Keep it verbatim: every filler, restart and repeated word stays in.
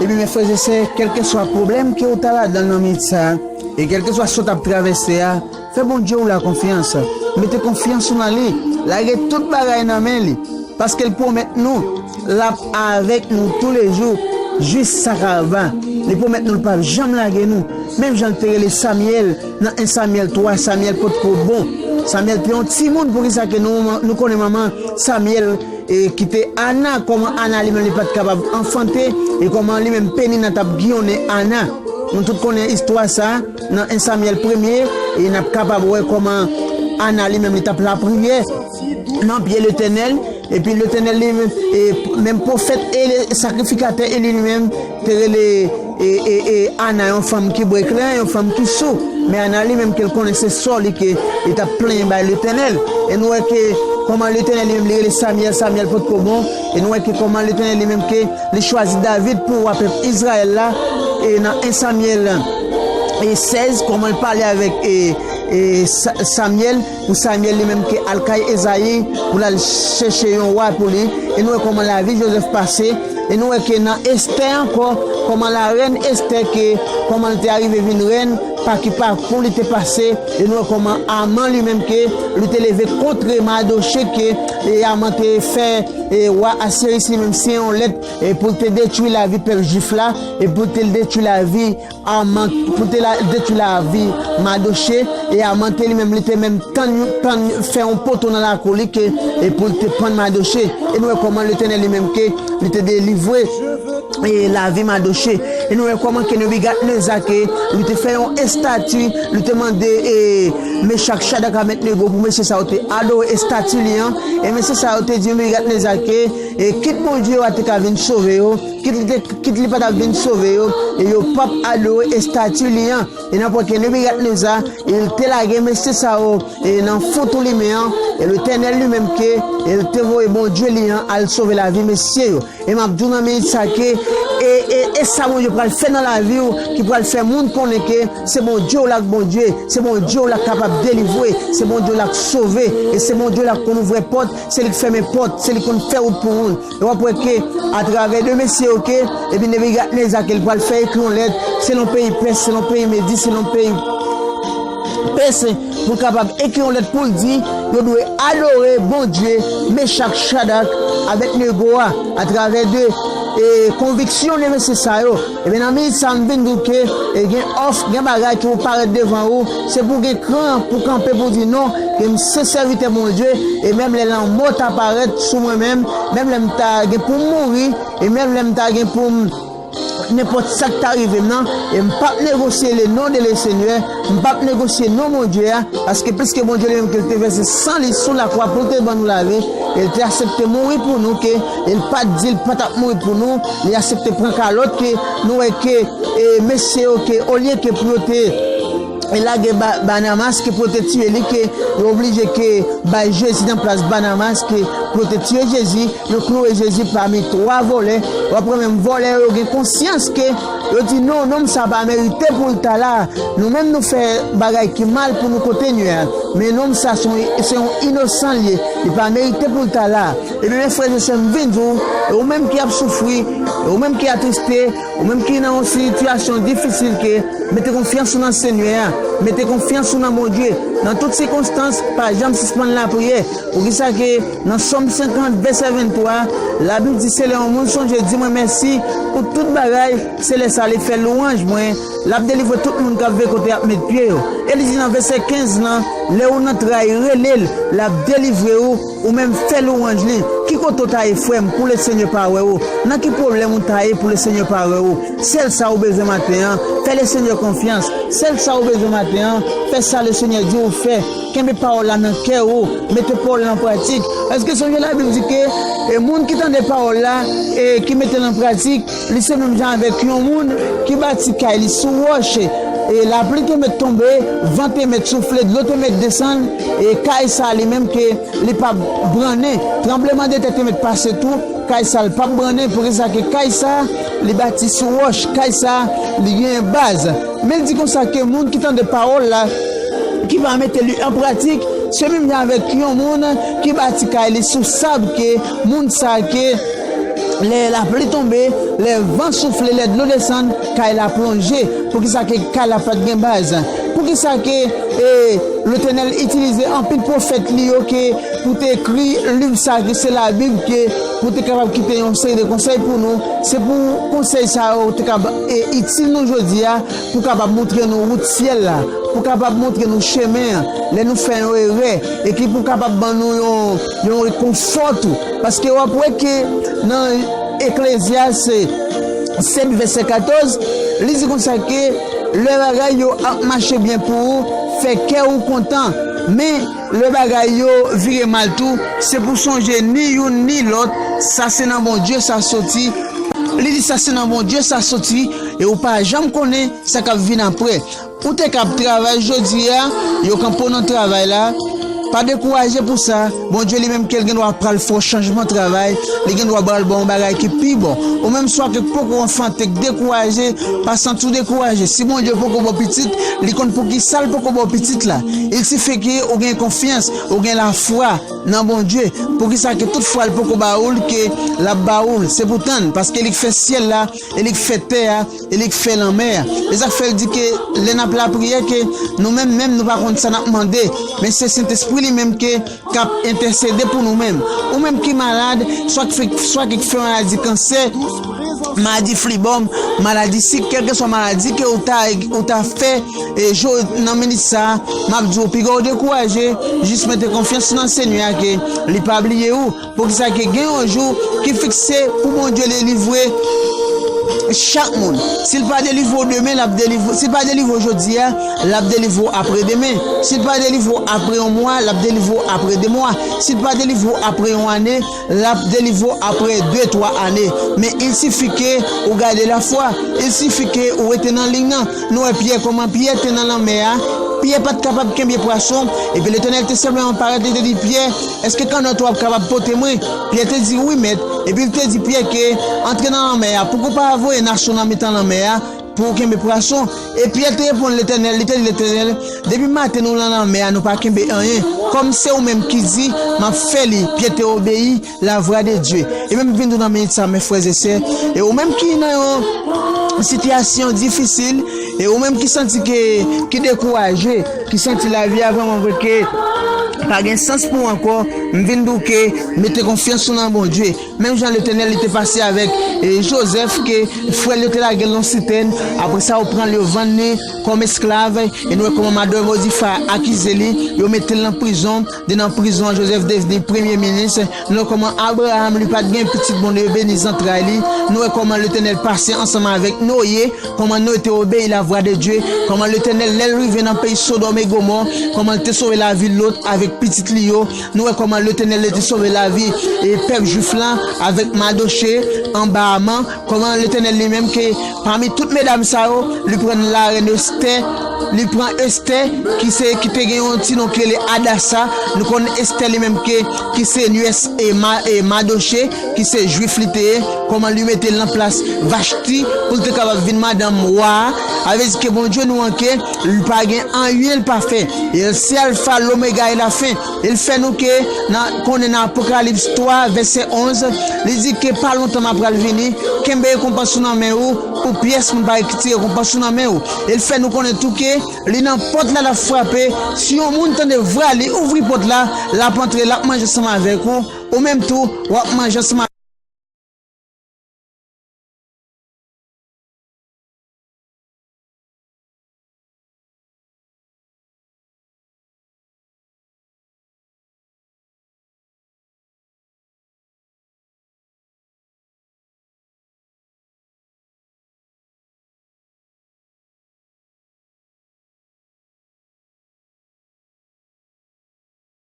Ebyen, mes frères et sœurs, kèlkeswa pwoblèm ke ou ta ladan nan minit sa a, e kèlkeswa sa w t ap travèse a, fè Bondye w la konfyans. Mete konfyans ou nan li. Lage tout bagay nan men li. Paske l pwomèt nou, l ap avèk nou toulejou, jis sa ka va. Li pwomèt nou l p ap janm lage nou. Menm jan l te rele Samyèl nan en Samyèl twa, Samyèl potko bon. Samyèl te yon timoun, poukisa ke nou, nou konnen manman Samyèl, e ki te Ana, kòman Ana li menm li pa t kapab anfante, e kòman li menm Penina t ap giyonnen Ana. Nou tout konnen istwa sa a nan en Samyèl premye, e n ap kapab wè kòman Ana li menm li t ap lapriyè nan pye Letènèl, epi Letènèl li menm, e menm pwofèt e sakrifikatè eli li menm te rele e, e, e Ana yon fanm ki breklen, yon fanm ki sou. Men Ana li menm ke l konnen se sò li ke li t ap plenyen bay Letènèl. E nou wè ke kòman Letènèl li menm li rele Samyèl, Samyèl potko bon. E nou wè ke kòman Letènèl li menm ke li chwazi David pou wa pèp Izrayèl la. E nan en Samyèl e sèz, kòman l pale avèk e, e Sa- Samyèl, pou Samyèl li menm ke al kay Ezayi, pou l al chèche yon wa pou li. E nou wè kòman lavi Jozèf pase. E nou wè ke nan Estè ankò, kòman larèn Estè ke, kòman l te arive vin rèn, pa ki pakou li te pase. E nou wè kòman Aman li menm ke li te leve kont Madoche ke, e Aman te fè, e wa Asiris li menm siyen yon lèt, e pou l te detwi lavi pèp jwif la, e pou l te detwi lavi Aman, pou te la, detwi lavi Madoche, e Aman te li menm, li te menm tann, tann fè yon poto nan lakou li ke, e pou l te pann Madoche. E nou wè kòman Letènèl li menm ke li te delivre e lavi Madoche. E nou wè kòman ke Nebikadneza ke li te fè yon estati, li te mande e Mechak, Chadak, Abèdnego pou mesye sa yo te adore estati li an. E mesye sa yo te di Nebikadneza ke e kit Bondye yo a te ka vin sove yo, kit li te, kit li pa t ap vin sove yo, e yo p ap adore estati li an. E n ap wè ke Nebikadneza, e l te lage mesye sa yo e nan fon twou limen an, e Letènèl li menm ke, e l te voye Bondye li an al sove lavi mesye yo. E m ap di w nan minit sa ke, e, e, e sa Bondye pral fè nan lavi w, ki pral fè moun konnen ke se Bondye w la k Bondye, se Bondye w la k kapab delivre, se Bondye w la k sove, e se Bondye w la k konn ouvè pòt, se li k fèmen pòt, se li k konn fè wout pou moun. E w ap wè ke atravè de mesye yo ke, epi Nebikadneza ke l pral fè ekri yon lèt, selon peyi Pès, selon peyi Medi, selon peyi Pès, pou l kapab ekri yon lèt pou l di, yo dwe adore Bondye Mechak, Chadak, Abèdnego a, atravè de e konviksyon de mesye sa yo. Ebyen, nan minit sa, m vin di w ke e gen òf, gen bagay ki pou parèt devan ou. Se pou w gen kran pou w kanpe pou w di non, ke m se sèvitè Bondye, e menm lè lanmò ta parèt sou mwen menm, menm lè m ta gen pou m mouri, e menm lè m ta gen pou m nenpòt sa k ta rive m nan, e m p ap negosye le non de le Senyè, m p ap negosye non Bondye a, paske pliske Bondye li menm ke l te vèse san li sou lakwa pou l te ban nou lavi, e l te aksepte mouri pou nou, ke e l pa t di l pa t ap mouri pou nou, li aksepte pran kalòt, ke nou wè ke e mesye yo ke olye ke pou yo te e lage Ba- Banamas, ke pou yo te tiye li, ke yo oblije ke bay Jezi nan plas Banamas, ke pou yo te tiye Jezi, yo klouwe Jezi pami twa vòlè. W ap wè menm vòlè yo gen konsyans ke yo di non, nonm sa pa merite pou l ta la. Nou menm nou fè bagay ki mal pou nou kontinye a. Men nonm sa se yon, se yon inosan l ye. Li pa merite pou l ta la. Ebyen, mes frères et sœurs, m vin di w, e ou menm ki ap soufri, e ou menm ki atriste, ou menm ki nan yon sitiyasyon difisil, ke mete konfyans ou nan Senyè a, mete konfyans ou nan Bondye. Nan tout sikonstans, pa janm sispann lapriyè. Poukisa ke nan Sòm senkant, vèsè venntwa, Labib di, se lè yon moun sonje di mwen mèsi pou tout bagay, se lè sa li fè lwanj mwen, l ap delivre tout moun k ap veye kote y ap met pye yo. E li di nan vèsè kenz lan, lè ou nan tray, rele l, l ap delivre ou, ou menm fè lwanj li. Ki kote w ta ye, frè m, pou Lesenyè pa wè ou? Nan ki pwoblèm ou ta ye pou Lesenyè pa wè ou? Sèl sa ou bezwen maten an, fè Lesenyè konfyans. Sèl sa ou bezwen maten an, fè sa Lesenyè di w fè. Kenbe pawòl la nan kè ou, mete pawòl la an pratik. Èske sonje Labib di ke e moun ki tande pawòl la e ki mete l an pratik, li se menm jan avèk yon moun ki bati kay li sou wòch. E lapli te mèt tonbe, van te mèt soufle, dlo te mèt desann, e kay sa li menm ke li p ap brannen. Tranblemanntè te mèt pase tou, kay sa l p ap brannen. Poukisa? Ke kay sa, li bati sou wòch, kay sa, li gen baz. Men l di konsa ke moun ki tande pawòl la, ki pa mete li an pratik, se menm jan avèk yon moun ki bati kay li sou sab, ke moun sa ke Lè lapli tonbe, lè van soufle, lè dlo desann, kay la plonje. Poukisa ke kay la pa t gen baz? Poukisa ke e, Letènèl itilize anpil pwofèt li yo ke pou te ekri liv sa ki se Labib, ke pou te kapab kite yon seri de konsèy pou nou? Se pou konsèy sa yo te kapab e, itil nou jodi a, pou kapab montre nou wout syèl la, pou kapab montre nou chemen an lè nou fè yon erè, e ki pou kapab ban nou yon, yon rekonfò tou. Paske w ap wè ke nan Eklezyas sèt vèsè katòz, li di konsa ke lè bagay yo ap mache byen pou ou, fè kè ou kontan. Men, lè bagay yo vire mal tou, se pou sonje ni youn ni lòt, sa se nan Bondye sa soti. Li di sa se nan Bondye sa soti, e ou pa janm konnen sa k ap vin apre. Ou te k ap travay jodi a, yo kanpe w nan travay la. Pa dekouraje pou sa. Bondye li menm ke l gen dwa pral fè w chanjman travay, li gen dwa pral ba w yon bagay ki pi bon. Ou menm swa ke poko anfante, k dekouraje, pa santi w dekouraje. Si Bondye poko ba w pitit, li konn poukisa l poko ba w pitit la. Il sifi ke ou gen konfyans, ou gen lafwa nan Bondye. Poukisa ke tout fwa l poko ba ou l ke l ap ba ou l? Se pou tann, paske li k fè syèl la, e li k fè tè a, e li k fè lanmè a. E sa k fè l di ke lè n ap lapriyè, ke nou menm menm nou pa konn sa n ap mande, men se Sentespri li menm ke k ap entèsede pou nou menm. Ou menm ki malad, swa ki fè, swa ki fè maladi kansè, maladi flibòm, maladi sik, kèlkeswa maladi ke ou ta, ou ta fè, e, jo, nan minit sa a, m ap di w, piga w dekouraje, jis mete konfyans nan Senyè a ke li pa bliye ou. Poukisa ke gen yon jou ki fikse pou Bondye delivre chak moun? Si l pa delivre w demen, l ap delivre, si l pa delivre w jodi a, l ap delivre w apre demen. Si l pa delivre w apre yon mwa, l ap delivre w apre de mwa. Si l pa delivre w apre yon ane, l ap delivre w apre de, twa ane. Men il sifi ke ou gade lafwa. Il sifi ke ou rete nan liy nan. Nou wè Pyè, kòman Pyè te nan lanmè a. Pyè pa t kapab kenbe pwason. Epi Letènèl te senpleman parèt, li te di Pyè, èske kannòt ou ap kapab pote mwen? Pyè te di, wi, Mèt. Epi l te di Pyè ke, antre nan lanmè a, pouki w pa voye nasyon nan mitan lanmè a pou w kenbe pwason? E Pyè te reponn Letènèl, li te di Letènèl, depi maten nou nan lanmè a, nou pa kenbe anyen. Kòm se ou menm ki di, m ap fè li. Pyè te obeyi, la voix de Dieu. E menm vin tou nan minit sa, mes frères et sœurs, e ou menm ki nan yon sitiyasyon difisil, e ou menm ki santi ke, ki dekouraje, ki santi lavi a vrèman vre ke pa gen sans pou ou ankò, m vin di w ke mete konfyans ou nan Bondye. Menm jan Letènèl li te pase avèk, e, Jozèf, ke frè l yo te lage l nan sitèn, apre sa yo pran l, yo vann li kòm esklav, e nou wè kòman madanm Potifa akize li, yo mete l nan prizon, de nan prizon an, Jozèf devni premye minis. Nou wè kòman Abraram, li pa t gen pitit, Bondye beni zantray li. Nou wè kòman Letènèl pase ansanm avèk Noye, kòman Noye te obeyi la voix de Dieu, kòman Letènèl, lè l rive nan peyi Sodòm e Gomò, kòman l te sove lavi Lòt avèk pitit li yo. Nou wè kòman Letènèl, li te sove lavi e pèp jwif la avèk Madoche anba Aman, kòman Letènèl li menm ke pami tout medam sa yo, li pran larèn Estè, li pran Estè, ki se, ki te gen yon ti non ki rele Adasa. Nou konn Estè li menm ke, ki se nyès e Ma-, e Madoche, ki se jwif li te ye, kòman li mete l nan plas Vachti pou l te kapab vin madanm wa a. Sa vle di ke Bondye nou an ke li pa gen anyen l pa fè. E l se Alfa, Lomega e lafen. E l fè nou ke nan, konnen nan Apokalips twa, vèsè onz, li di ke pa lontan m ap pral vini, kenbe rekonpans ou nan men ou, pou pyès moun pa retire rekonpans ou nan men ou. E l fè nou konnen tou ke li nan pòt la, l ap frape. Si yon moun tande vwa li, ouvri pòt la, l ap antre, l ap manje ansanm avèk ou, ou menm tou, w ap manje ansanm